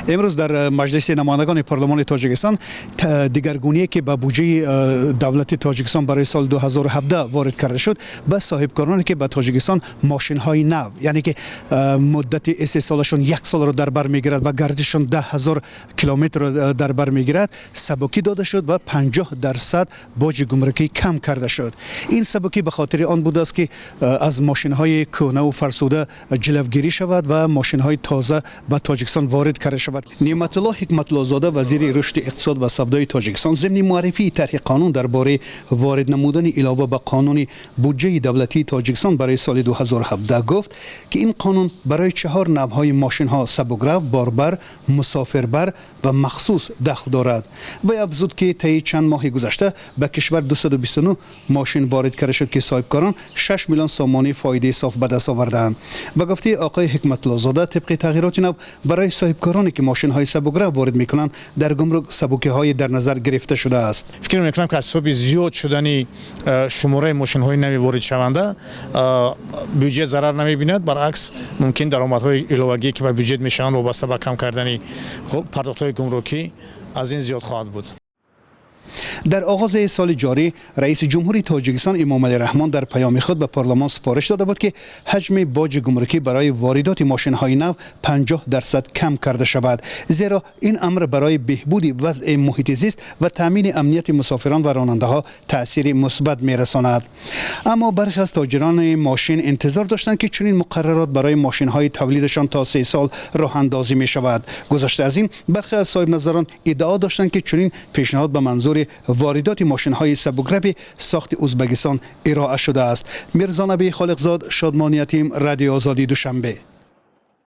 Имрӯз дар Маҷлиси намояндагони парлумони Тоҷикистон дигаргуние, ки ба буҷаи давлати Тоҷикистон барои соли 2017 ворид карда шуд, ба соҳибкороне, ки ба Тоҷикистон мошинҳои нав, яъне ки муддати истеҳсолашон як солро дар бар мегирад ва гардишашон 10 000 километрро дар бар мегирад, сабукӣ дода шуд ва 50% боҷи гумрукӣ кам карда шуд. Ин сабукӣ ба хотири он будааст, ки аз мошинҳои кӯҳнаву фарсуда ҷилавгирӣ шавад ва мошинҳои тоза ба Тоҷикистон ворид карда шавад. Неъматулло Ҳикматуллозода, вазири рушди иқтисод ва савдои Тоҷикистон, зимни муаррифии тарҳи қонун дар бораи ворид намудани илова ба қонуни буҷаи давлатии Тоҷикистон барои соли 2017 гуфт, ки ин қонун барои чаҳор навъҳои мошинҳо: сабукрав, борбар, мусофирбар ва махсус дахл дорад. Вай афзуд, ки таи чанд моҳи гузашта ба кишвар 229 мошин ворид карда шуд, ки соҳибкорон 6 миллион сомонӣ фоидаи соф ба даст овардаанд. Ба гуфтаи оқои Ҳикматуллозода, тибқи тағйироти нав барои соҳибкороне, ки мошинҳои сабукрав ворид мекунанд, дар гумрук сабукиҳое дар назар гирифта шудааст. Фикр мекунам, ки аз ҳисоби зиёд шудани шумораи мошинҳои нави воридшаванда бюҷет зарар намебинад. Баръакс, мумкин даромадҳои иловагие, ки ба бюҷет мешаванд, вобаста ба кам кардани пардохтҳои гумрукӣ, аз ин зиёд хоҳад буд. Дар оғози соли ҷорӣ раиси ҷумҳури Тоҷикистон Эмомалӣ Раҳмон дар паёми худ ба парлумон супориш дода буд, ки ҳаҷми боҷи гумрукӣ барои воридоти мошинҳои нав 50% кам карда шавад, зеро ин амр барои беҳбуди вазъи муҳити зист ва таъмини амнияти мусофирон ва ронандаҳо таъсири мусбат мерасонад. Аммо бархе аз тоҷирони мошин интизор доштанд, ки чунин муқаррарот барои мошинҳои тавлидашон то 3 сол роҳандозӣ мешавад. Гузашта аз ин, бархе аз соҳибназарон иддао доштанд, ки чунин пешниҳод ба манзури воридоти мошинҳои сабукрави сохти Ӯзбекистон ироа шудааст. Мирзонаби Холиқзод, Шодмониятим, Радиои Озодӣ, Душанбе.